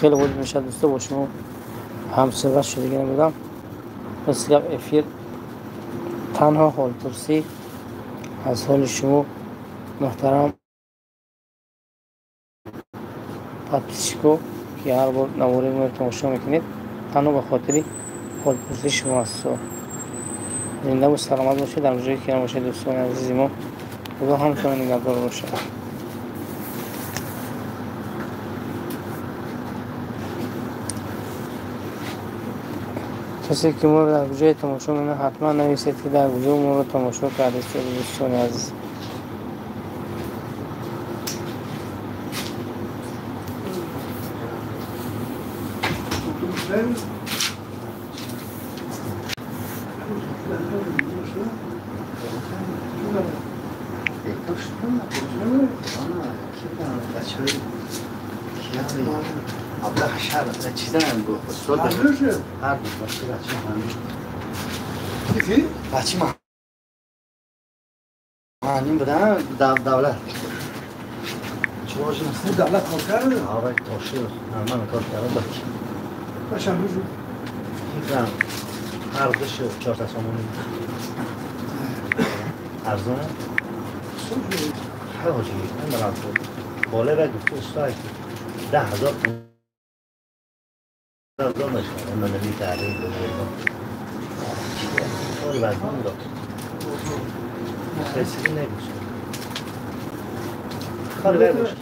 Хеле буд мешад дӯсто бо шумо ҳамсӯҳбат шудагӣ набудам. Рост гап эфир танҳо ҳолпурсӣ аз ҳоли шумо муҳтарам подписчико ки ҳар бор навори моро тамошо мекунед, танҳо ба хотири ҳолпурсии шумо аст. Зиндаву саломат бошед дар ҷое ки набошед дӯстони азизи мо. Худо ҳамтона нигаҳдор бошад. Касе ки моро дар куҷое тамошо мекунад, ҳатман нависед ки дар куҷо моро тамошо кардед, дӯстони азиз. بچه ما بودن دولت دولت کار کرده؟ آره تاشو من کار کردم باشم روزو هر دوش 4 سامانی ارزانه؟ خیلی حاجی نمیدونم بالا باید گفته استاد 10,000 هزار نشه من نمی تحریک بزرگم کاری وزن داد رسیدی نگوش کاری باید باشه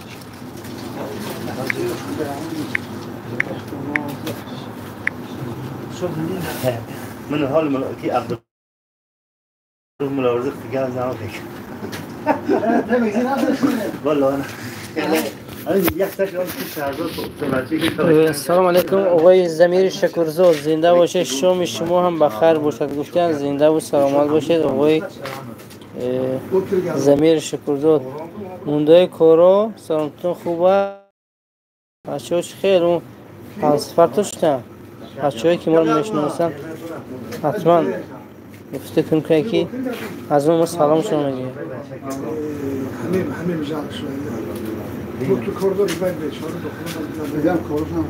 من حال ملاکی عبدالله ملاورزق دیگه از نام فکر والله سلام علیکم آقای زمیر شکرزاد، زنده باشید، شام شما هم بخیر باشد. گفتن زنده و سلامت باشید آقای زمیر شکرزاد. موندای کارا سلامتون خوبه؟ بچه‌ها خیر اون همسفر شدن. بچه‌هایی که ما رو میشناسن حتما گفته کنید که از اون ما سلام شما میگیم. همه تو کار داری باید بیچاره بگم کارو هم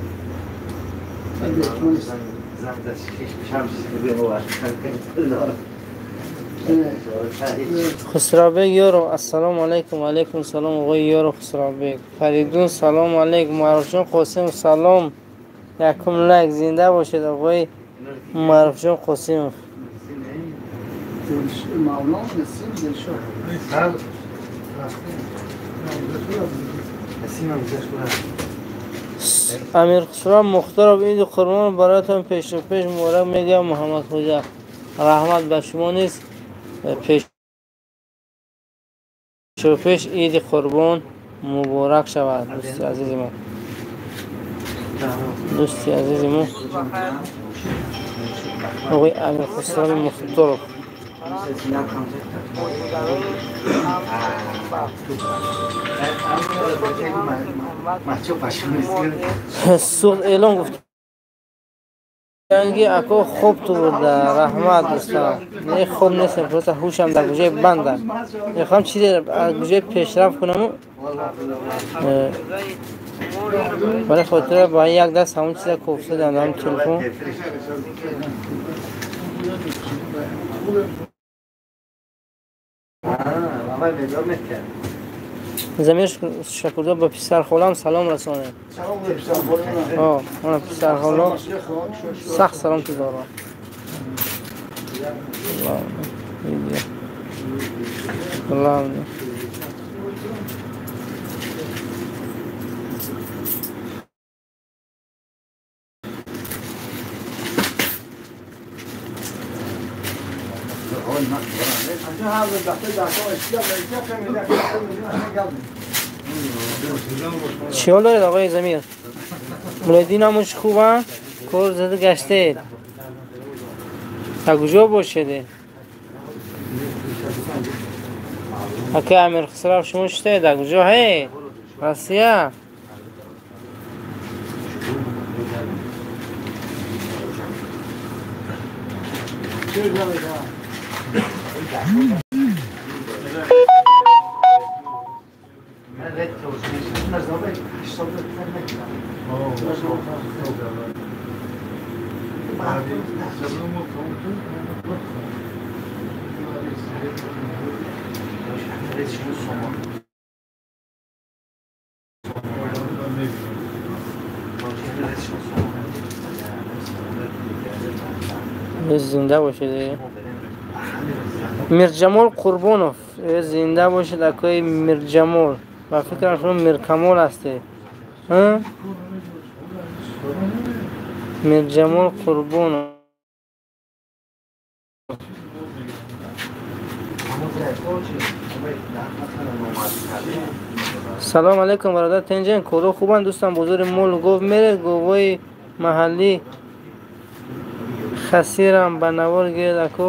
خسرابек یارو السلام علیکم. و علیکم سلام آقای یارو خسرابек. فریدون سلام علیکم. معروفجان قاسم سلام. یکم لایک. زنده باشید آقای معروفجان قاسمов. امیر خسرو مختارов عید قربان برایتان پیش پیش مبارک میگم. محمد خوجا رحمت به شما نیست. پیش پیش عید قربان مبارک شود دوست عزیز ما. دوست عزیز ما آقای امیر خسرو مختارов. سوخت اعلام گفت که اکو خوب تو برده. رحمت دوستان نه خوب نیستم، پروسه هوشم در گوشه بندم. میخوام چیزی از گوشه پیشرفت کنم برای خاطر با یک دست همون چیزا کوفته دادم هم تلفن. زمیر شکرزاد با پسر خالم سلام رسانه. آه پسر خالم سخت سلام تو دارم. الله چی حال دارید آقای زمیر؟ مولدین همونش خوبه؟ کار زده گشته تا کجا باشده؟ اکه امیر خسرو شما شده در کجا هی؟ روسیه؟ Зинда бошед. Мирҷамол Қурбонов, зинда бошед акои Мирҷамол. Ба фикрам шумо Миркамол ҳастед. Мирҷамол Қурбонов. Салом алейкум бародар тинҷен, коро хубанд дӯстам, бозори мол гов меред, говои маҳаллӣ хасирам ба навор гиред ако.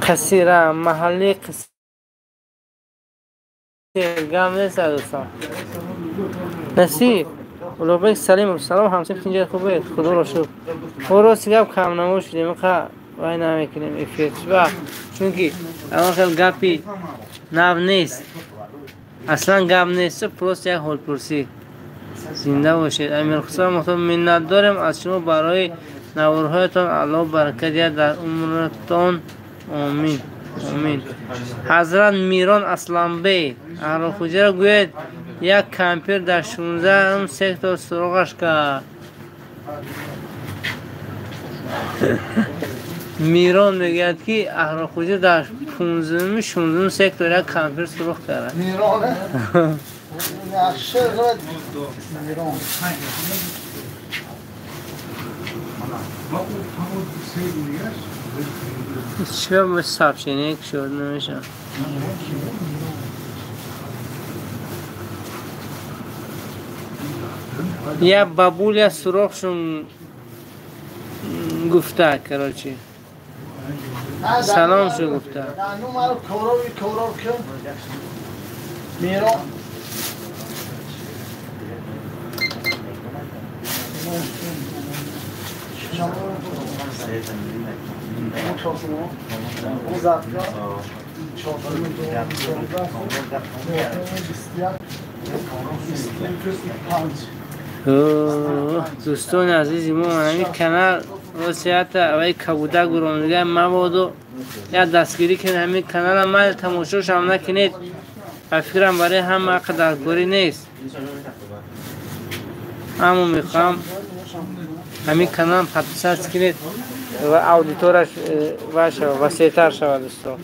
Қасира маҳалли қасир гам нест дӯстон. Насиб Улуғбек Салимов, салом ҳамсиф тинҷет хубед, худоро шукр. Мо рости гап камнамо шудем, қа вай намекунем эфир чиба, чунки он хел гапи нав нест, аслан гап нест, просто як ҳолпурсӣ. Зинда бошед. Амирхусрав Мухтор, миннат дорем аз шумо барои наворҳоятон, Аллоҳ баракат диҳад дар умратон, омин омин. Ҳазрат Мирон Асланбей, Аҳрорхуҷаро гӯяд як кампир дар 16 сектор суроғаш кард. Мирон мегӯяд ки Аҳрорхуҷа дар 15-16 сектор як кампир суроғ кард. Чиба бо сообщение шуд намешавад. Я бабуля суроғшун гуфта, короче. Салом шу гуфта. Дӯстони азизи мо, ҳамин канал росията аввали кабудак буромдига мабодо як дастгирӣ кунед ҳамин канала, майли тамошошам накунед, ба фикрам барои ҳама қадаркорӣ нест, аммо мехоҳам ҳамин канал подписаться кунед ва аудиторияш васеътар шавад дӯстон.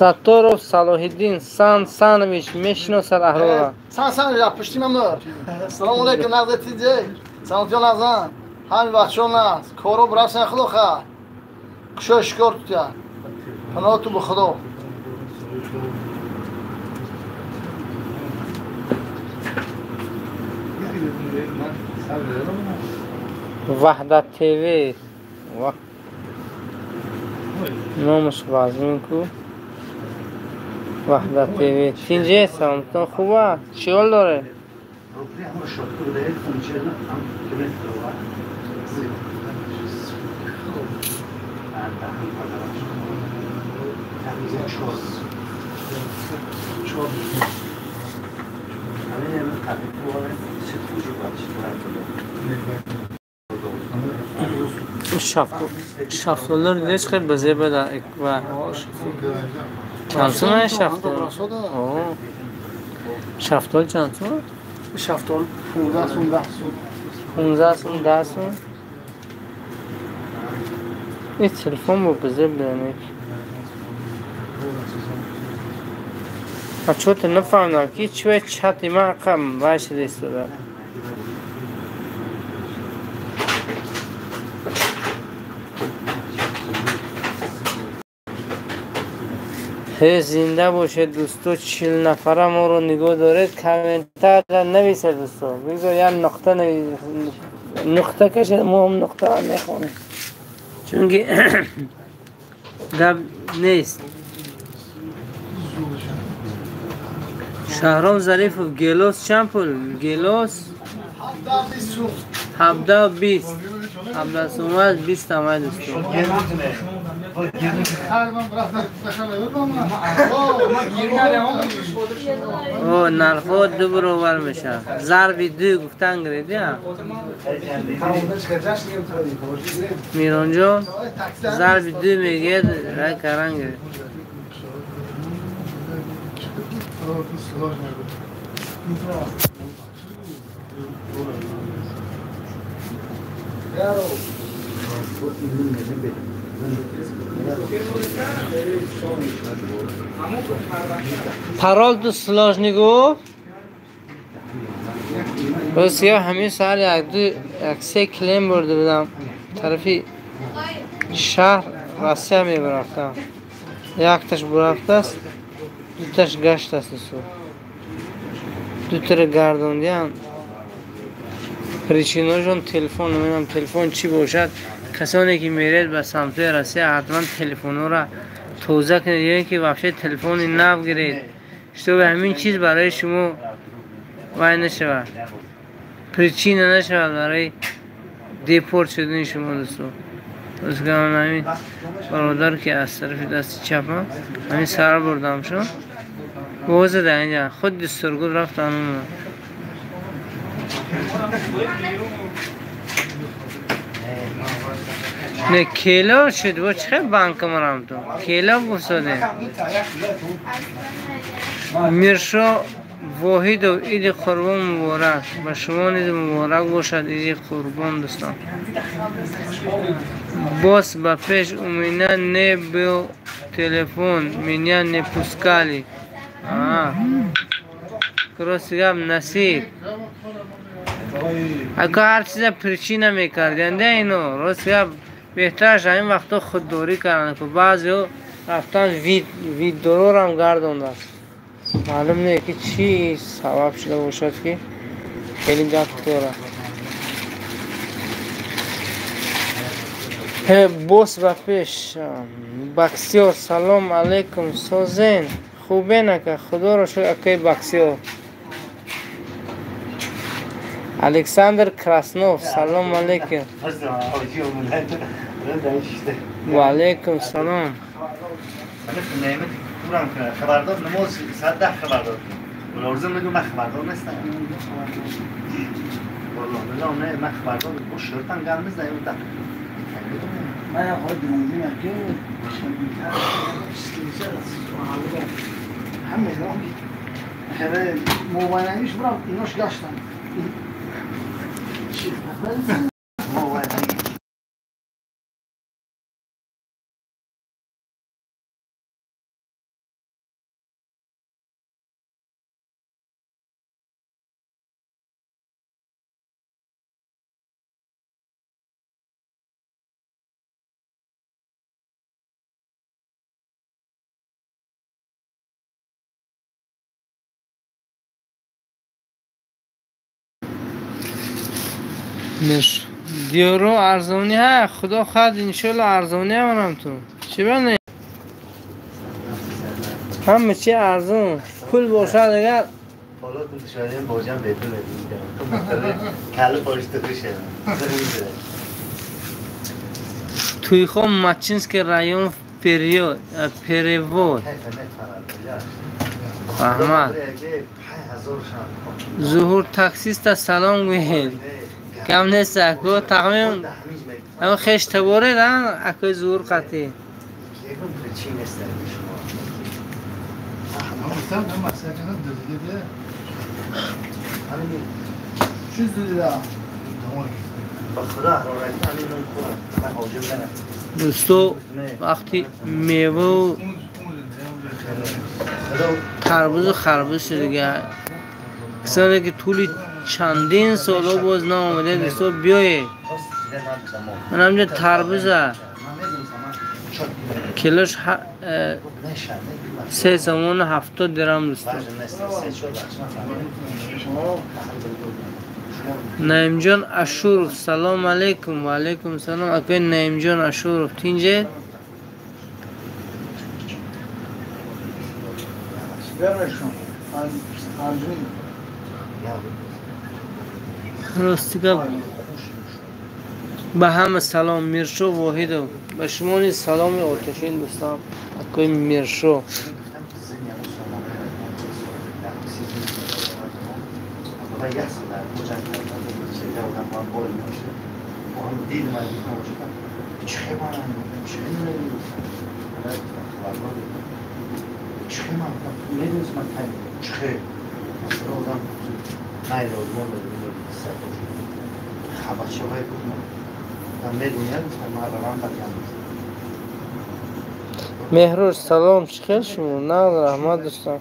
Сатторов Салоҳиддин Сан Санович мешиносад Аҳрора. Сан Санович, пушти мамнун. Салом алейкум, нағз тиҷе. Саломатиё нағзан. Ҳами бачаҳо нағз. Коро бирасен худо ха. Кушои шикор тутя. Паноҳ ту ба Худо. Ваҳдат ТВ. Номаш вазмин ку. Ваҳдат ТВ. Тинҷе, саломатон хуба? Чӣ ҳол доре? Шафтолар дидеш хел ба зеба ва чанд сум шафтол? Шафтол чанд сум? Шафтол 15 сум, 10 сум. 15 сум, 10 сум. Ин телефон бо безеб донек. А чё-то нафаҳмидам ки чӣ чати ман қам вай шуда истода. Зинда бошед дӯсто, 40 нафара моро нигоҳ доред. Комментария нависед дӯсто, бигзор як нуқта нуқта кашед, мо ҳам нуқта мехонем, чунки гап нест. Шаҳром Зарифов, гелос чанд пул? Гелос 17 20 17 сум аст, 20 тамай дӯсто. О, нархҳо ду баробар мешавад. Зарби ду гуфтан гиред, я? Миронҷон, зарби ду мегӯяд, рай каран гиред. Парол ду сложный гуфт. Рости ҳамин саҳар як-ду як-се клиент бурда будам. Тарафи шаҳр Россия мебарафтам. Якташ бурафтааст, дуташ гаштааст дӯсто. Дутара гардондиам. Причинашон телефон, намедонам телефон чӣ бошад. Касоне ки меред ба самтои Россия ҳатман телефонҳоро тоза кунед ё ин ки вообще телефони нав гиред, чтобы ҳамин чиз барои шумо вай нашавад, причина нашавад барои депорт шудани шумо дӯсто. Рӯзган ҳамин бародар ки аз тарафи дасти чапам ҳамин сар бурдамшон боза дар инҷа худи Сургут рафтан. Не кило шуд, бо чӣ хел банка марам ту? Кило гуфтодем. Миршо Воҳидов, иди Қурбон муборак. Ба шумо низ муборак бошад иди Қурбон, дӯстон. Босс, ба пеш у меня не был телефон, меня не пускали. Рости гап насиб. Ака ҳар чиза причина мекардианда ино. Рости гап беҳтараш ҳамин вақто худдорӣ карданд. Баъзеҳо рафтан виддорорам гардондааст. Маълум не ки чӣ сабаб шуда бошад ки хеле гап дорад. Бос ба пеш. Баксиёр, салом алейкум. Созен хубен ака? Худоро шукр акаи Баксиёр. Александр Краснов, салом алейкум. Ва алейкум салом. خبردار نماز 110 خبردار لازم میگم من خبردار نیستم والله نه نه من خبردار با شرطم قرمز نیومد. من خود دیدم که همه خیلی موبایلش برام ایناش گشتن. Диёро арзонӣ ҳа, худо хоҳад иншоалло арзонӣ амарам ту. Чӣ бане? Ҳама чи арзон. Пул бошад агар Туйхон Мачинский район вперёд, перевод. Раҳмат. Зуҳур таксиста салом гӯед. Кам нест аку тахмин ҳамин хеш таборед акои зуҳур қатъӣ. Дӯсто, вақти мевау тарбузу харбуз шудига касоне ки тӯли чандин солҳо боз наомада дӯсто биёед. Ман ҳамҷа тарбуза килош 3 сомону 70 дирам дӯсто. Наимҷон Ашуров, салом алейкум. Ва алейкум салом. Акои Наимҷон Ашуров тинҷед? Рости гап Ба ҳама салом, Миршо Воҳидов. Ба шумо низ саломи оташин, дӯстам, акои Миршо. Меҳруш, салом, чӣ хел шумо? Нағз, раҳмат, дӯстам.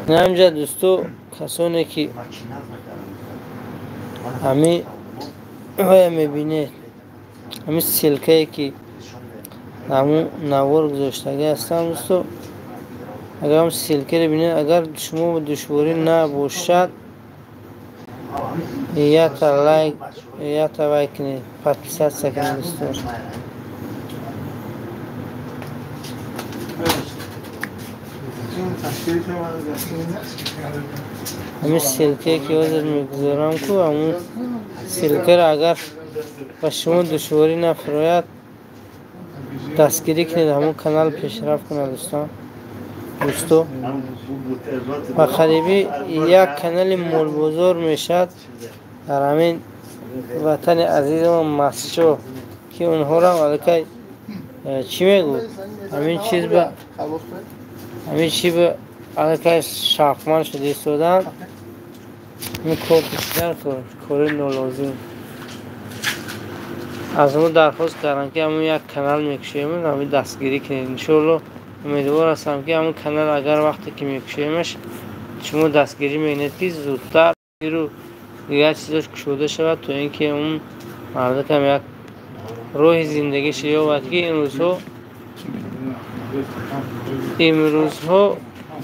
Ҳамҷа дӯсто, касоне ки ҳами оя мебинед, ҳами ссилкае ки ҳамун навор гузоштагӣ ҳастам, дӯсто, агар ҳам ссилкаро бинед, агар шумо душворӣ набошад, якта лайк, якта лайк кунед, подписаться кунед, дӯсто. Ҳамин ссилкае ки ҳозир мегузорам ку, ҳамун ссилкаро агар ба шумо душворӣ нафарояд, дастгирӣ кунед, ҳамун канал пешрафт кунад, дӯстон. Дӯсто, ба қарибӣ як канали молбозор мешавад дар ҳамин ватани азизамон Масчо, ки онҳоро аллакай чӣ мегӯ, ҳамин чиз ба ҳамин чи ба аллакай шавқманд шуда истоданд. Ин кор кашидан кори нолозим. Аз мо дархост карданд, ки ҳамун як канал мекушоем, ҳамин дастгирӣ кунед. Иншоалло умедвор ҳастам, ки ҳамун канал агар вақте ки мекушоемаш, шумо дастгирӣ мекунед, ки зудтар иру дигар чизош кушода шавад, то ин ки он мардакам як роҳи зиндагиша ёбад, ки имрӯзҳо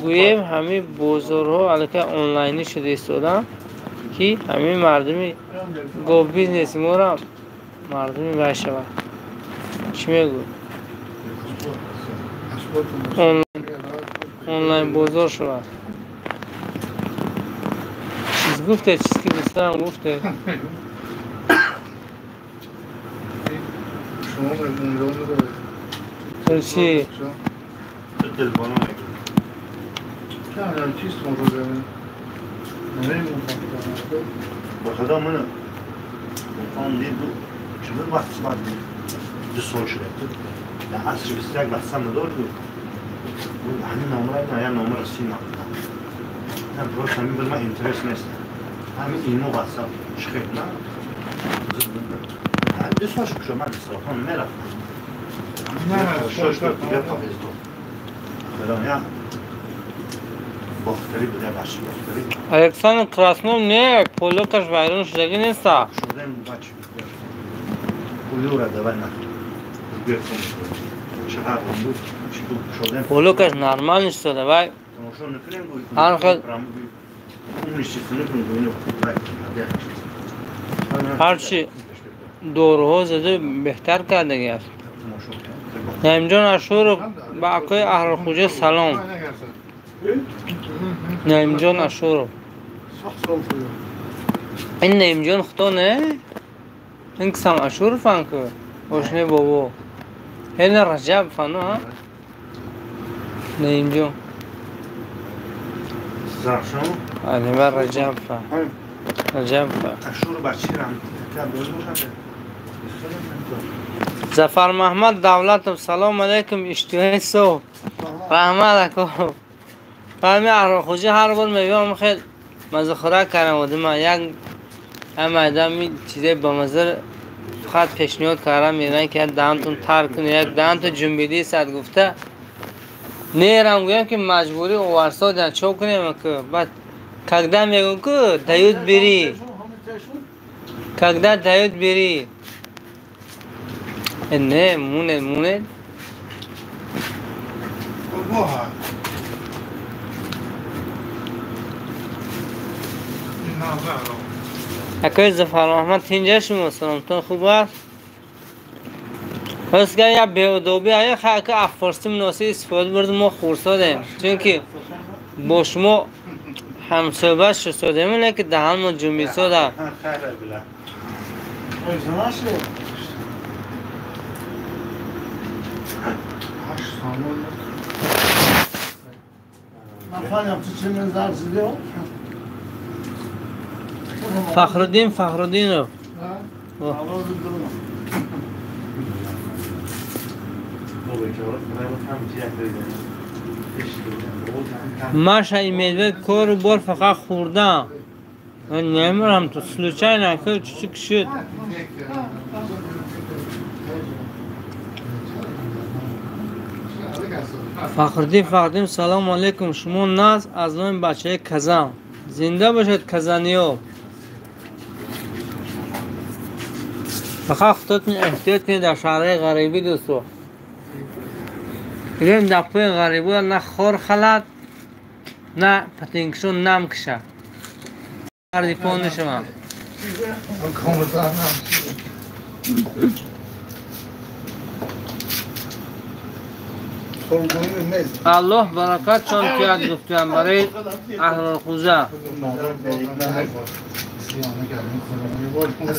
гӯем ҳамин бозорҳо аллакай онлайнӣ шуда истоданд, ки ҳамин мардуми гобизнеси моро мардуми вай шавад. Чӣ мегӯ? Онлайн бозор шавад. Чиз гуфте, чиз ки дӯстам гуфте. То чӣ? Ба худо ман وقت بعد 2 سال شده در عصر 21 بستم ندار بود همین نامه را یا نامه رسی نبودم نه پروش همین بود من اینترس نیست همین اینو بستم چخیر نه 2 سال شد من سرطان نرفتم نه شش دیگه تا بیزدو خدا یا باختری بوده بچه باختری Александр Краснов не, полёкаш вайрон шудагӣ неста. Шудем бача. Пулюра давай на. Полёкаш нормально шуда, давай. Ҳарчи доруҳо зада беҳтар кардагӣ аст. Наимҷон Ашуров ба акои Аҳрорхӯҷа салом. Наимҷон Ашуров. Ин Наимҷон худо не? Ин кисам Ашуров ан ку? Ошне бобо. Ҳена Раҷаб фану, ҳа? Наимҷон. Алима Раҷаб фа. Раҷаб фа. Зафар Маҳмад Давлатов, салом алейкум, иштиҳои субҳ. Раҳмат ако. Фаҳми Аҳрорхӯҷа ҳар бор мебиём хел мазахӯрак кардам одима як майдами чизаи бамаза фақат пешниҳод кардам, меран ки як даҳантон тар кунед, як даҳанто ҷунбидӣ сад гуфта нерам гӯям ки маҷбурӣ оварсодиан чо кунем ку баъд когда мегӯм ку дают бери, когда дают бери. Не мунед мунед акои Зафар Маҳмад, тинҷа шумо? Саломтон хуб аст? Пас я беодобӣ ая хака афорси муносиб истифода бурдем, мо хурсодем, чунки бо шумо ҳамсӯҳбат шудем, лекин даҳанмо ҷунбисода. Фахруддин Фахруддинов. Маша и медведь кору бор фақат хӯрдан. Ман намерам то случайно чучук шуд. Фахруддин Фахруддин, салому алейкум. Шумо наз аз номи бачаи Казан. Зинда бошед казаниё. Фақат худатон эҳтиёт кунед дар шаҳрҳои ғарибӣ, дӯсто. Илем дар пои ғарибо на хор халад, на патинкшон нам кашад. Ҳарди по нашаванд. Аллоҳ баракатшон киёд, гуфтам барои аҳлулхуза.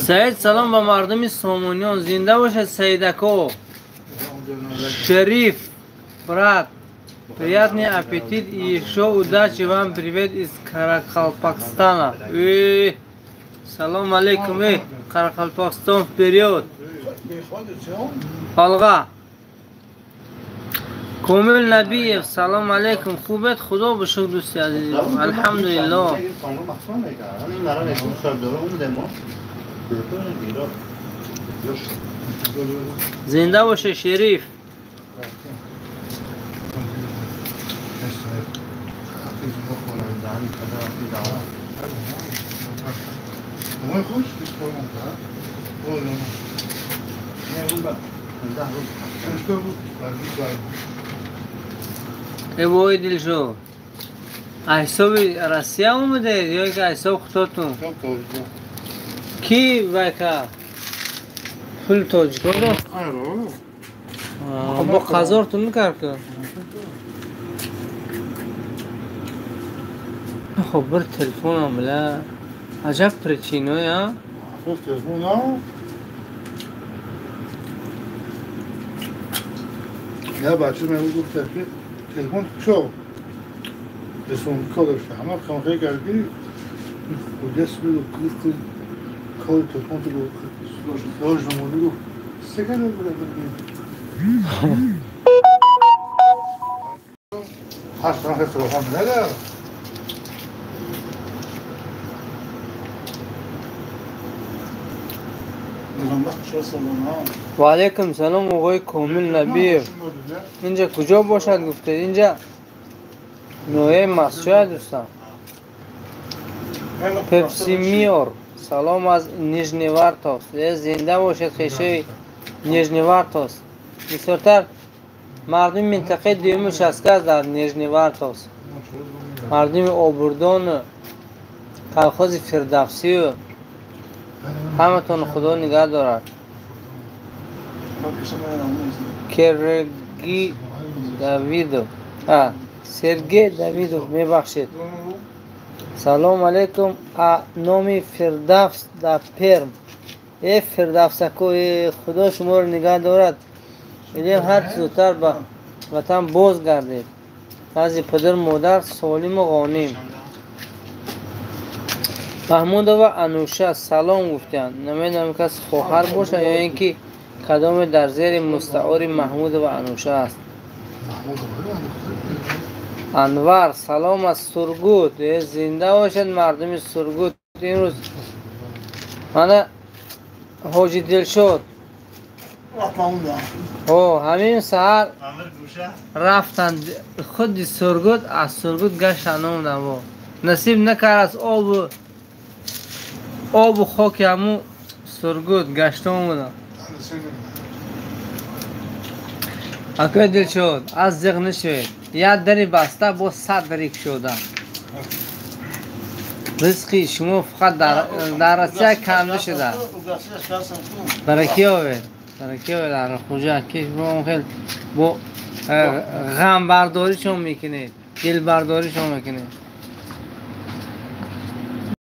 Саид, салом ба мардуми сомониён. Зинда бошед, Саидако. Шериф, брат, приятный аппетит и еще удачи вам. Привет из Каракалпакстана. Салом алейкум, Каракалпакстан вперед. Алға. Комил Набиев, салом алейкум. Хубет, худо бошук, дӯсти азиз. Алҳамдулиллоҳ. Зинда боше, Шериф. Э вой Дилшод, ҳисоби Россия омадед ё ки ҳисоб худатон? Ки вай кард? Пули тоҷикоро? Бо қазортон накард ки? Хоб бир телефонам била. Аҷаб причиноя. Я бача мегӯ гуфта ки телефон чо ресонка дошта, ҳама хонхе кард ки даст буд кори телефон ту дошт намонда, гуфт се када буда. Ҳашт телефон надорад. Ва алейкум салом, оғои Комил Набиев. Инҷа куҷо бошад гуфтед? Инҷа ноҳияи Мастчоя, дӯстам. Пепси Миор, салом аз Нижневартовск. Зинда бошед, хешои Нижневартовск. Бисёртар мардуми минтақаи дуюми участка аст дар Нижневартовск. Мардуми Обурдону колхози Фирдавсию ҳаматон худо нигаҳ дорад. Керги Давидов, Сергей Давидов, мебахшед. Салом алейкум, а номи Фирдавс дар Перм. Э Фирдавсако, худо шуморо нигаҳ дорад. Илем ҳарчи зудтар ба ватан боз гардед. Назди падару модар солиму ғоним. Маҳмудова Ануша салом гуфтанд. Намедонам кас хоҳар бошад ё ин ки кадоме дар зери мустаори Маҳмудова Ануша аст. Анвар, салом аз Сургут. Зинда бошад мардуми Сургут. Имрӯз мана Ҳоҷи Дилшод ҳамин саҳар рафтанд худи Сургут, аз Сургут гаштанд омаданд. Насиб накард аз обу хоки ҳамун Сургут гашта омаданд. Акои Дилшод, аз зиқ нашавед. Як дари баста бо 100 дари кушода. Ризқи шумо фақат дар Россия кам нашуда. Баракӣ овед. Бараки ояд Арухуҷа, ки шумо хел бо ғамбардоришон мекунед, дилбардоришон мекунед.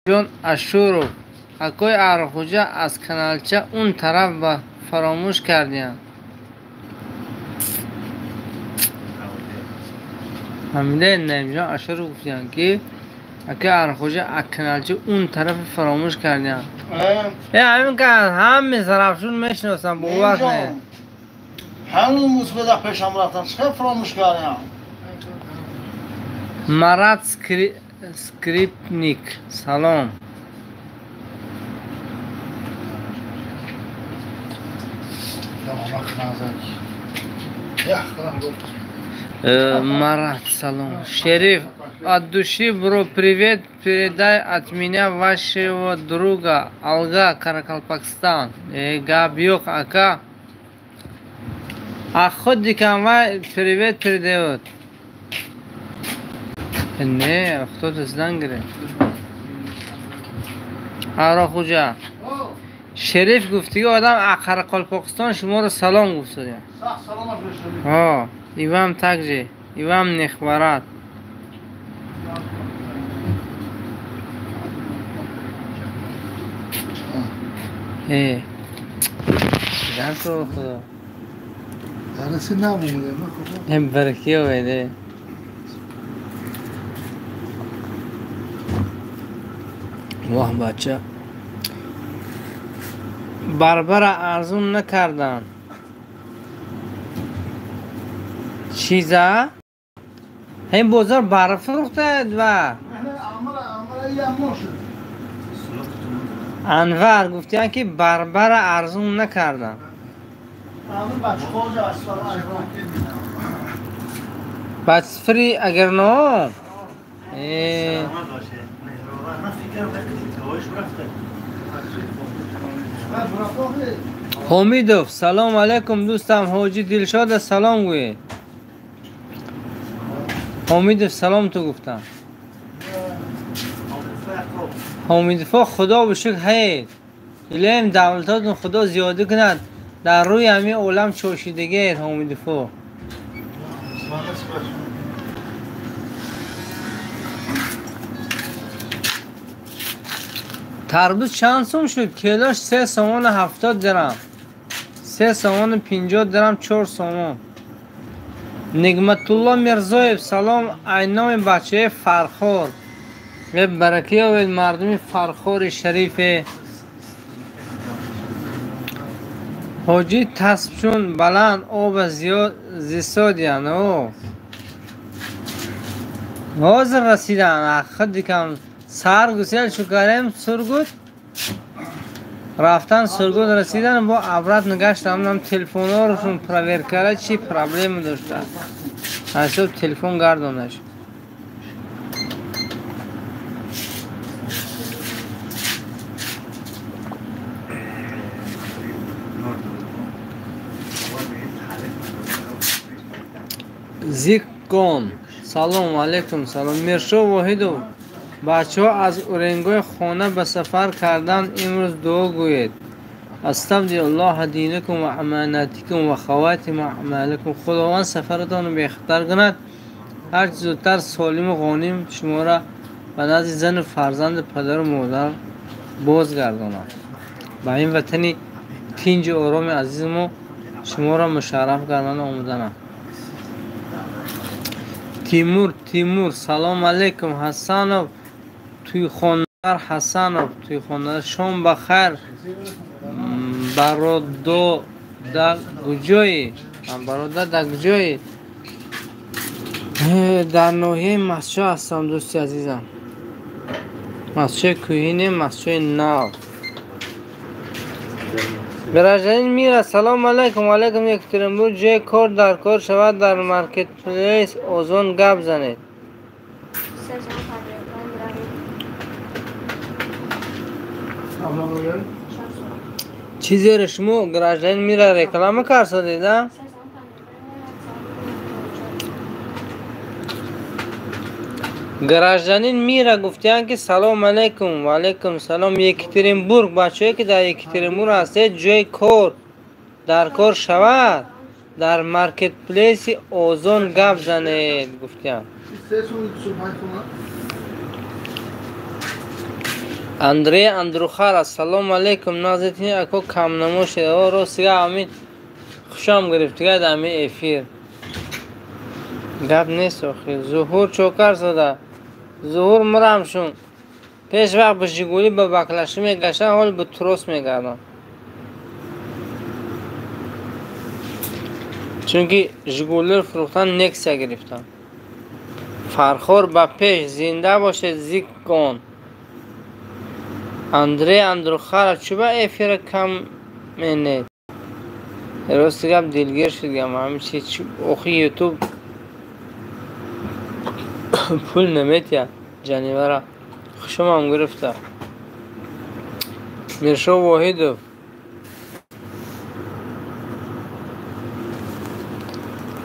Ҷон Ашуров, акои Арухуҷа аз каналча он тараф ба фаромӯш кардиям. Ҳамида Наимҷон Ашуров гуфтиям, ки акои Арухуҷа аз каналча он тараф фаромӯш кардиям. Ҳамин ка ҳаме зарафшун мешиносам, бовар не. Ҳамун мусбада пешам рафтам, чӣ фаромӯш кардиям? Марат Скрипник, салом. Марат, салом. Шериф, от души, бро, привет, передай от меня вашего друга Алга, Каракалпакстан. Габьёк, ака. Охотникам привет передает. Не, кто-то зангре. Арухуҷа. Шериф гуфтиги одам аз Қарақалпоқистон шуморо салом гуфтодям. Ҳо, и вам также, и вам не хварат. Дар то худо. Дарси намонде, ма бараки оведе. Воҳ бача. Барбара арзун накардан. Чиза? Ҳамин бозор барра фурӯхтад ва Анвар гуфтиян, ки барбара арзун накардан. Бачфри агар но? Ҳомидов, салом алайкум дӯстам Ҳоҷи Дилшода салом гӯед. Ҳомидов салом ту гуфтам. Ҳомидовҳо худо ба шукр ҳаед. Илоҳим давлатотон худо зиёда кунад. Дар рӯи ҳамин олам чошидагиед ҳомидовҳо. Тарбуз чанд сум шуд? Килош 3 сомону 70 дирам. 3 сомону 50 дирам, 4 сомон. Нигматулло Мирзоев, салом айноми бачаи Фархор. Бараки ёбед мардуми Фархори шарифе. Ҳоҷӣ тасбчун баланд оба зисодиян. О. Ҳозир расидан, худ дикам сар гусел шукарем Сургут. Рафтан Сургут расидан, бо обратно гаштам, нам телефонҳорошон проверкара чи проблема дошта. Ҳисоб телефон гардонаш. Зиккон, салом алейкум, салом. Миршо Воҳидов, бачаҳо аз Уренгои хона ба сафар кардан имрӯз дуо гӯед. Аставдиуллоҳа динакум ва аманатикум ва хаватима аъмаликум. Худованд сафаратонро бехатар кунад. Ҳарчи зудтар солиму ғоним шуморо ба назди зану фарзанду падару модар бозгардонад. Ба ин ватани тинҷу ороми азизи мо шуморо мушарраф кардан омаданам. Тимур, Тимур, салом алейкум. Ҳасанов, туйхондар Ҳасанов, туйхондар, шом ба хайр. Бародо дар куҷоӣ? Бародар дар куҷоӣ? Дар ноҳияи Масчо ҳастам, дӯсти азизам. Масчои кӯҳӣ не, Масчои нав. Гражданин Мира, салом алейкум. Алейкум Екатеринбург, ҷои кор дар кор шавад дар маркетплейс Озон гап занед. Чизеро шумо гражданин Мира реклама карсодед, а? Гражданин Мира гуфтиянд, ки салом алейкум. Ва алейкум салом. Екатеринбург, бачаҳое ки дар Екатеринбург ҳастед, ҷои кор Дар кор шавад, дар маркетплейси Озон гап занед, гуфтям. Андрей Андрухар, ассалому алейкум, назитини ако камнамо шед. О, ростига ҳамин хушам гирифтига дар ҳамин эфир. Гап нест охир. Зуҳур Чокарзода. Зуҳур мурамшун. Пеш вақт ба Жигули ба баклашӣ мегаштам, ҳол ба трос мегардам. Чунки Жигулиро фурӯхтан Нексия гирифтам. Фархор ба пеш, зинда бошед, зикон. Андрей Андрухаров, чӯ ба эфира кам менед? Рости гап дилгир шудгам. Ҳамин чи охи Ютуб пул наметиҳад ҷанивара. Хушумам гирифта. Миршо Воҳидов.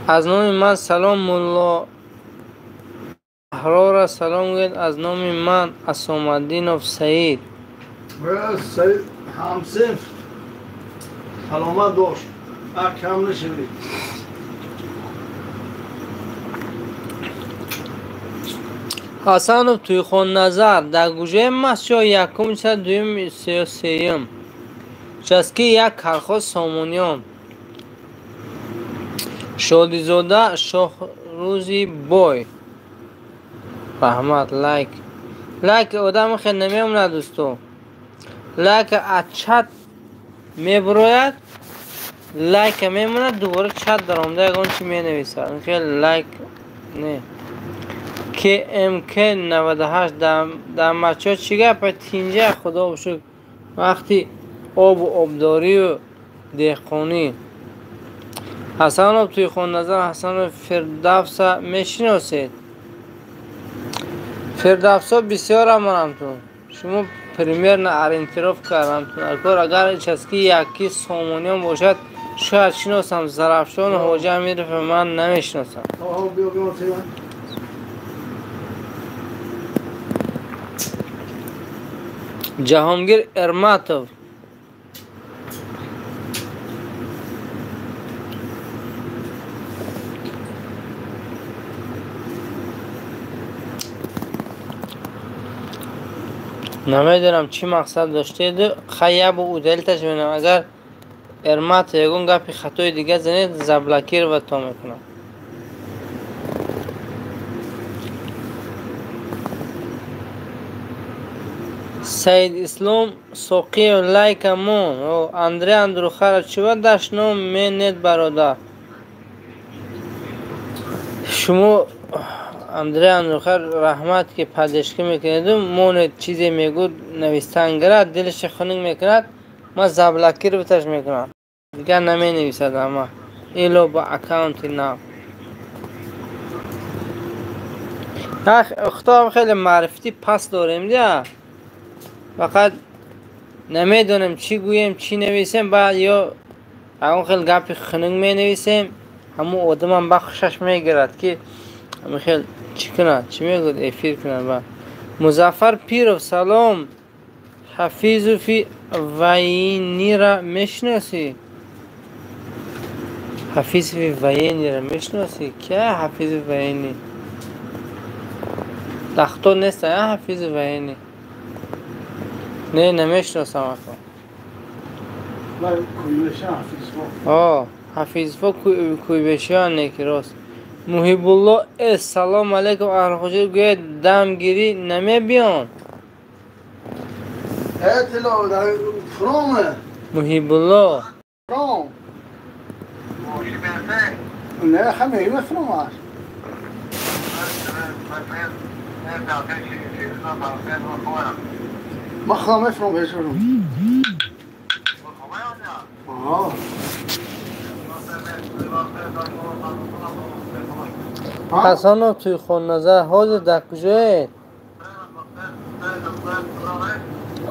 Аз номи ман салом мулло Аҳрора салом гӯед. Аз номи ман Асомаддинов Саид. Саид ҳамсинф, саломат бош, кам нашавӣ. Ҳасанов Туйхонназар дар гӯшаи масҷид якум ча дуюм сеюм часки як колхоз Сомониён. Шодизода Шоҳрӯзи бой. Раҳмат. Лайк лайк одам хел намемонад дӯсто. Лайк аз чат мебурояд, лайка мемонад, дубора чат даромада ягон чи менависад. Хел лайк не. КМК 98 дар мачо чӣ гапа? Тинҷа, худо шукр. Вақти обу обдорию деҳқонӣ. Ҳасанов Туйхонназар, Ҳасанов Фирдавса мешиносед? Фирдавсо бисёр амарамтун. Шумо примерно ориентировка кардамтун. Агар часки яки Сомониён бошад, шояд шиносам. Зарафшон Ҳоҷа Амиров ман намешиносам. Ҷаҳонгир Эрматов. Намедонам чӣ мақсад доштед. Хай, ябу удалить менам. Агар Эрматов ягон гапи хатои дига занед, заблокировать мекунам. Саид Ислом Соқиев, лайка мон. Андрей Андрухаров, чӣ дашном менед, бародар? Шумо Андрей Андрухар, раҳмат ки поддержка мекунеду. Монед, чизе мегӯд, навистан гирад, дилаши хунук мекунад, ман заблокировать аш мекунам. Дигар наменависад ама. Ило ба аккаунти нав. Худоам хеле маърифати паст дорем дия. Фақат намедонем чӣ гӯем, чӣ нависем, баъд ё ягон хел гапи хунук менависем, ҳамун одамам ба хушаш мегирад ки ҳамин хел чӣ кунад, чӣ мегӯяд, эфир кунад. Ба Музаффар Пиров салом. Ҳафизови Вайнира мешиносӣ? Ҳафизови Вайнира мешиносӣ? Кия Ҳафизови Вайни? Дахто нест, а Ҳафизи Вайни? Не, намешиносам ако. О, Ҳафизфо Куйбешиён неки рост. Муҳибулло С, салом алейкум, аҳлхуҷир, гӯяд дамгирӣ намебиён? Муҳибулло. Не, ҳамаи фром аст. Ман худам мефурам бешурам. Ҳасанов Туйхонназар, ҳозир дар куҷоед?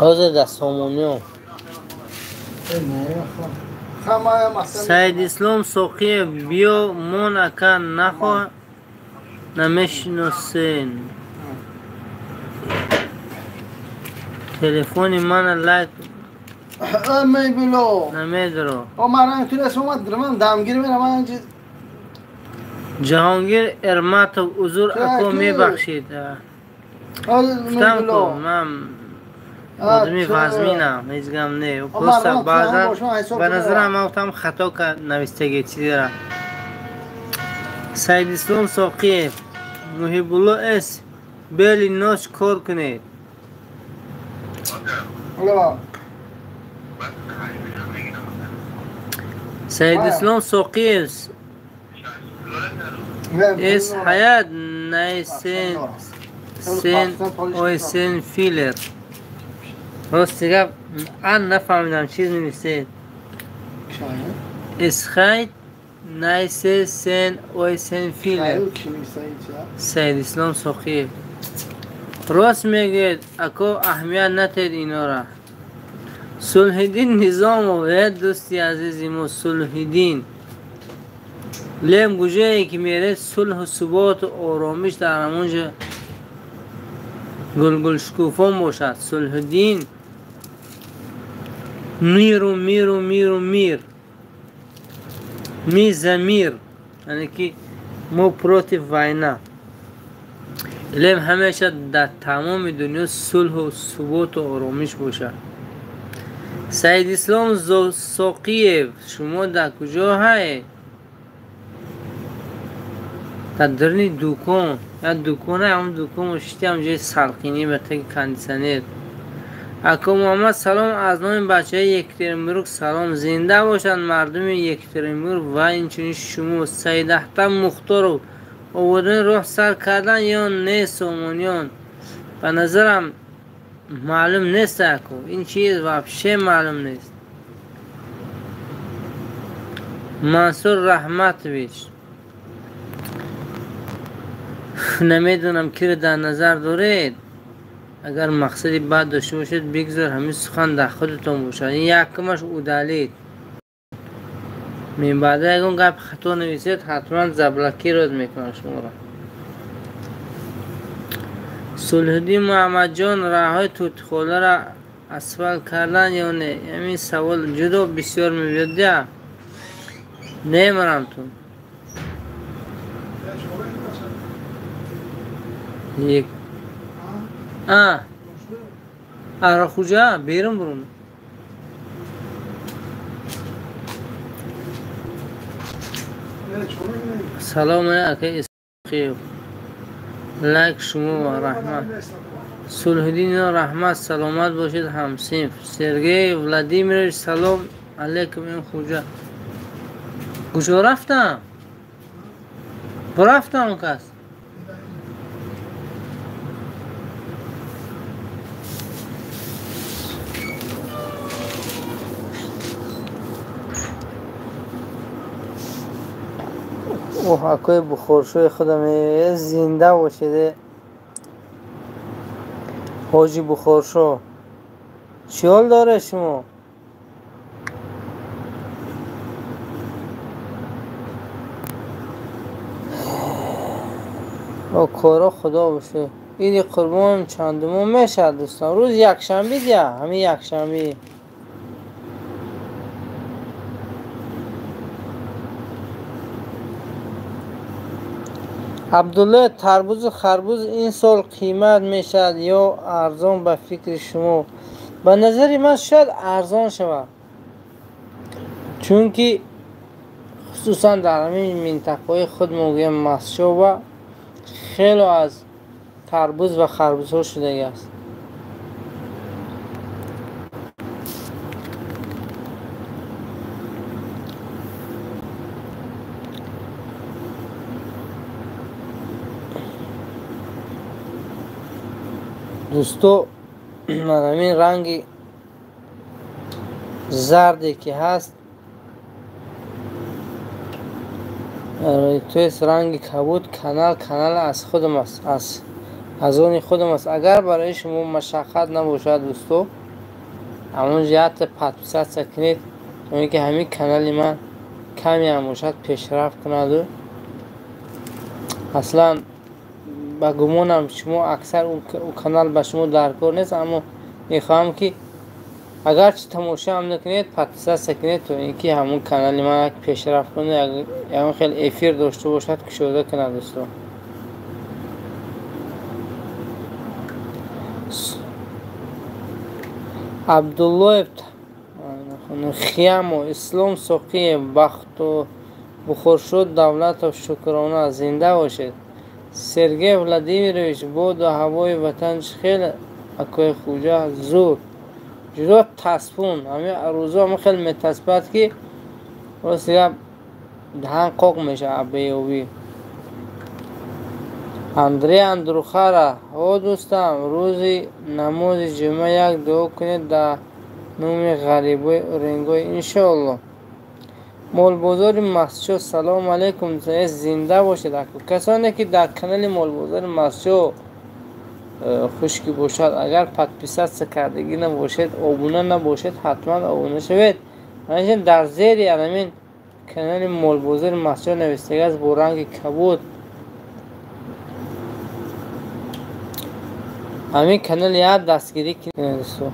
Ҳозир дар Сомониён. Саид Ислом Соқиев, биё мон ака, нахоҳ намешиносен. Телефони мана лайк Мебило. Намедро. О ман ту расм омад ман дамгир мерам ман Ҷаҳонгир Эрматов узр ако мебахшид. Гуфтам ку ман одами вазминам, ҳеҷ гам не. Просто баъзан ба назарам ман гуфтам хато навистаги чизера. Саидислом Соқиев, Муҳибулло С. Бели ноч кор кунед. Саидислом Соқиев С. Ҳаят Найсен Сен Ойсен Филер. Рости гап ан нафаҳмидам чиз нависед. Исхайт Найсе Сен Ойсен Филер. Саидислом Соқиев. Рост мегӯед, ако аҳамият натед инора. Сулҳиддин Низомов, э дӯсти азизи мо Сулҳиддин. Лем гуҷае ки меред сулҳу суботу оромиш дар ҳамонҷо гулгулшукуфон бошад. Сулҳиддин миру миру миру мир. Ми за мир. Яъне ки мо против война. Лем ҳамеша дар тамоми дунё сулҳу суботу оромиш бошад. Саидислом Соқиев, шумо дар куҷо ҳаед? Дар даруни дукон. Як дукон ҳам дукон шитам ҷои салқинӣ ба таги кондитсионер. Ако Муҳаммад салом аз номи бачаҳои Екатеринбург салом. Зинда бошанд мардуми Екатеринбург ва инчунин шумо. Саидахтам Мухторов, оводани роҳ сар кардан ё не сомониён? Ба назарам маълум нест ако. Ин чиз вообще маълум нест. Мансур Раҳматович, намедонам киро дар назар доред. Агар мақсади бад дошта бошед, бигзор ҳамин сухан дар худатон бошад. Ин якумаш удалид. Минбаъда ягон гапи хато нависед, ҳатман заблокировать мекунам шуморо. Сулҳиддин Муҳаммадҷон, роҳҳои Тӯтихоларо асфалт кардан ё не? Ҳамин савол ҷудо бисёр мебиёд. Немарам ту. Як. А. Арахуҷа берун бурун. Салом ака Исоқиев. Лайк шумо ва раҳмат. Сулҳиддин раҳмат, саломат бошед ҳамсинф. Сергей Владимирович, салом алейкум ин хуҷа. Куҷо рафтам? Бурафтам он кас. Оҳ, акои бухоршои худам зинда бошед. ҳоҷи бухоршо, чӣ ҳол доре шумо? О коро худо боше. Иди қурбон чандумон мешавад дӯстон? Рӯз якшанбе дия, ҳамин якшанбе. Абдулло, тарбузу харбуз ин сол қимат мешавад ё арзон ба фикри шумо? Ба назари ман шояд арзон шавад, чунки хусусан дар ҳамин минтақаҳои худ мо гӯем Масчова хело аз тарбуз ва харбузҳо шудагӣ аст. Дӯсто, ҳамин ранги зарде ки ҳаст, то есть ранги кабуд, канал аз худам аст, аз они худам аст. Агар барои шумо машаққат набошад дӯсто, ҳамон ҷиҳате подписаться кунед, то ин ки ҳамин канали ман каме ҳам бошад пешрафт кунаду. Аслан ба гумонам шумо аксар ӯ канал ба шумо даркор нест, аммо мехоҳам ки Агарчи тамошо ҳам накунед, подписаться кунед, то ин ки ҳамун канали ман як пешрафт кунад, ягон хел эфир дошта бошад, кушода кунад дӯсто. Абдуллоев Хиямо, Ислом Соқиев, Бахту Бухоршуд Давлатов, шукрона, зинда бошед. Сергей Владимирович, боду ҳавои ватан чӣ хел, акои хуҷа зур. Ҷудо таспун, ҳамин рӯзо ҳамин хел метаспад, ки рост гап даҳан қоқ мешавад беёбӣ. Андрей Андрухара, о дӯстам, рӯзи намози ҷумъа як дуо кунед дар номи ғарибои Уренгой, иншоалло. Молбозори Масчо, салому алайкум, зинда бошед. Касоне ки дар канали Молбозори Масчо хушки бошад, агар подписаться кардагӣ набошед, обуна набошед, ҳатман обуна шавед. Маншин дар зери анамин канали Молбозори Масчо навистага аст бо ранги кабуд. Ҳамин канал як дастгирӣ кунед дӯсто.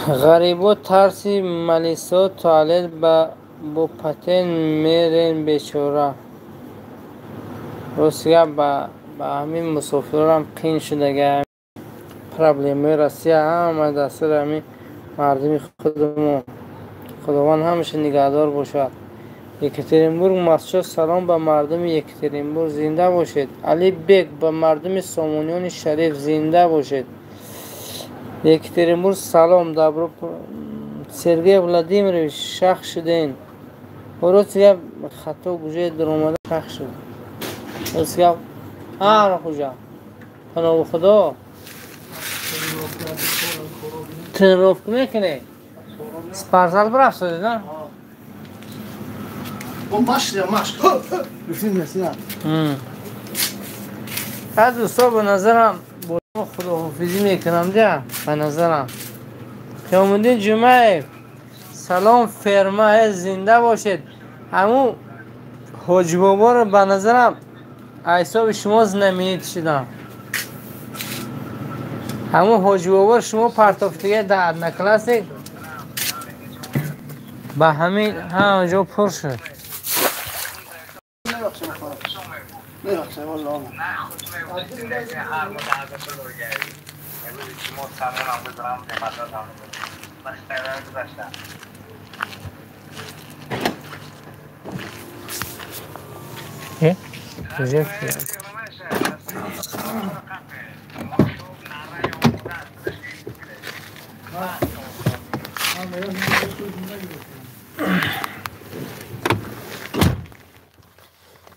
Ғарибо тарси малисо туалет бо патент мерен бечора. Рост гап ба ҳамин мусофирам қин шудага. Проблемаи Россия ҳама дар сари ҳамин мардуми худмо. Худованд ҳамеша нигаҳдор бошад. Екатеринбург Масчо, салом ба мардуми Екатеринбург, зинда бошед. Алибек, ба мардуми Сомониёни шариф, зинда бошед. Екатеринбург, салом, добро. Сергей Владимирович, шах шуден. Рост гап хато гужаи даромада шах шуд. Рост гап ҳар хуҷа. Паноҳи Худо. Тренировка мекунед? Спортзал бирафтодед, на? Машқ. Аз дӯсто, ба назарам бо худоҳофизӣ мекунам, дя, ба назарам. Қиёмуддин Ҷумаев, салом, ферма, зинда бошед. Ҳамун ҳоҷибоборо ба назарам ҳисоби шумо знаменит шудам. Ҳамун ҳоҷибоборо шумо партофтига дар Одноклассник ба ҳамин ҳама ҷо пур шуд.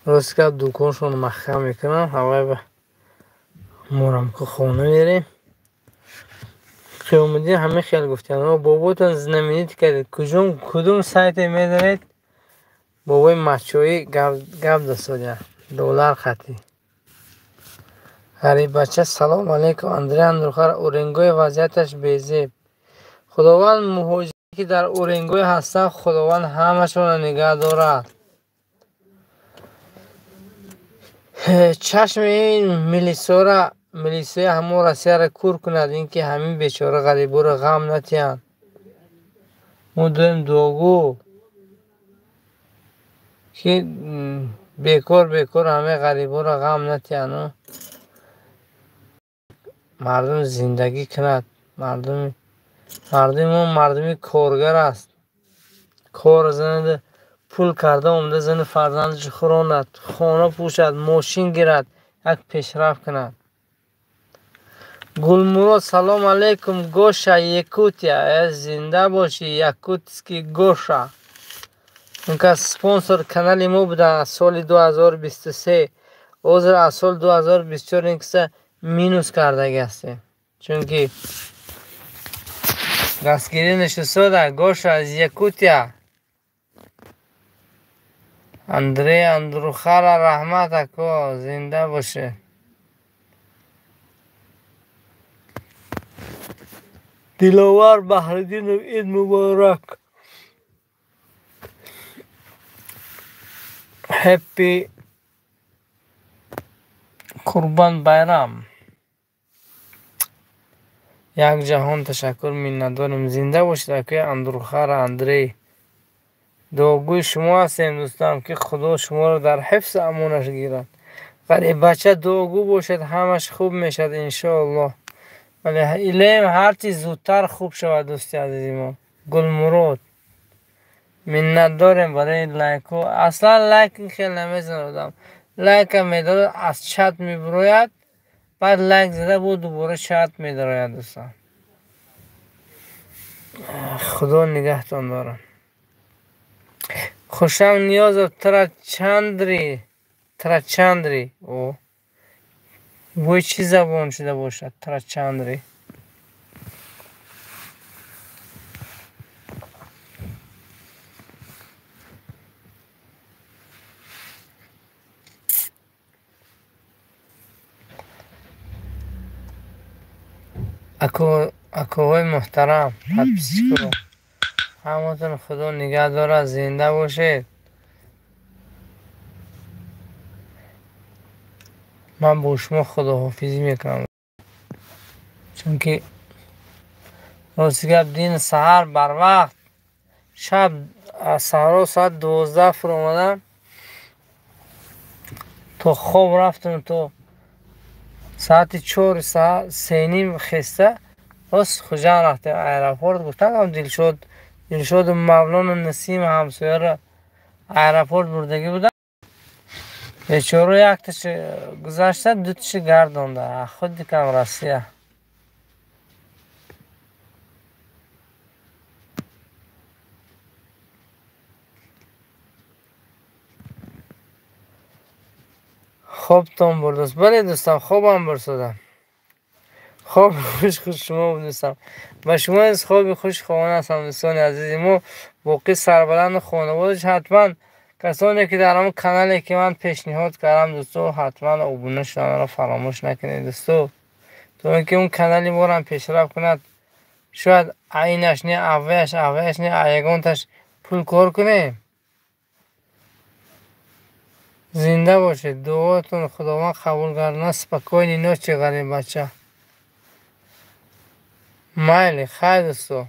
Рост гап дуконшонро маҳкам мекунам, ҳавай ба морам ки хона мерем. Қиёмуддин ҳамин хел гуфтанд, боботон знаменит кардед, кудум сайте медонед, бобои мачоӣ гап дасодя, доллар хатӣ. Ғариббача, салом алайкум. Андрей Андрухар, Уренгой вазъияташ безеб. Худованд муҳоҷире ки дар Уренгой ҳастанд, Худованд ҳамашонро нигаҳ дорад. Чашми ин милисора, милисои ҳамон Россияро кур кунад, ин ки ҳамин бечора ғариборо ғам натиҳанд. Мо дорем дуогӯ ки бекор бекор ҳамаи ғариборо ғам натиҳанд. Мардум зиндагӣ кунад. Мардуми мо мардуми коргар аст. Кор занада пул карда омада зани фарзандаш хӯронад, хона пӯшад, мошин гирад, як пешрафт кунад. Гулмурод, салом алейкум. Гоша, Якутия, зинда бошӣ, якутский Гоша. Он кас спонсор канали мо буда аз соли 2023. Ҳозир аз соли 2024 ин киса минус кардаги ҳастем, чунки дастгирӣ нишистода. Гоша аз Якутия. Андрей Андрухара, раҳмат ако, зинда бошед. Диловар Баҳриддинов, Ид муборак. Happy Қурбон Байрам. Як ҷаҳон ташаккур, миннатдорем. Зинда бошед, акои Андурхара Андрей. Дуогӯи шумо ҳастем, дӯстам, ки Худо шуморо дар ҳифзу амонаш гирад. Ғариббача дуогӯ бошед, ҳамаш хуб мешавад иншоаллоҳ. Вале илем ҳарчи зудтар хуб шавад, дӯсти азизи мо. Гулмурод. Миннатдорем барои лайкҳо. Аслан лайк хел намезанад одам. Лайка медорад, аз чат мебурояд, баъд лайк зада бо дубора чат медарояд, дӯстон. Худо нигаҳтон дорад. Хушам Ниёзов Трачандри. Трачандри. О. Бо чӣ забон шуда бошад? Трачандри. Акоҳои муҳтарам, подписчикҳо, ҳаматон Худо нигаҳ дорад, зинда бошед. Ман бо шумо худоҳофизӣ мекунам, чунки рости гап дин саҳар барвақт, шаб аз саҳро соат 12 фуромадам, то хоб рафтам, то соати 4 3:30 хеста рост Хуҷанд рафтем аэропорт. Гуфтам Дилшоду Мавлону Насим ҳамсояро аэропорт бурдагӣ будам. Бечоро якташ гузашта, дуташи гардонда. Худ дикам Россия. Хобтон бурдааст. Бале дӯстам, хобам бурсодам. Хоб хуш хуш шумо дӯстам. Ба шумо низ хоби хуш хоҳон ҳастам, дӯстони азизи мо. Боқӣ сарбаланду хонаводаш. Ҳатман касоне ки дар ҳамон канале ки ман пешниҳод кардам, дӯсто, ҳатман обуна шуданро фаромӯш накунед, дӯсто, то ин ки он канали морам пешрафт кунад. Шояд айнаш не, авваяш не, ягонташ пул кор кунем. Зинда бошед, дуотон Худованд қабул гардонад. Спокойной ночи, ғариббача. Майли, хайр, дӯсто.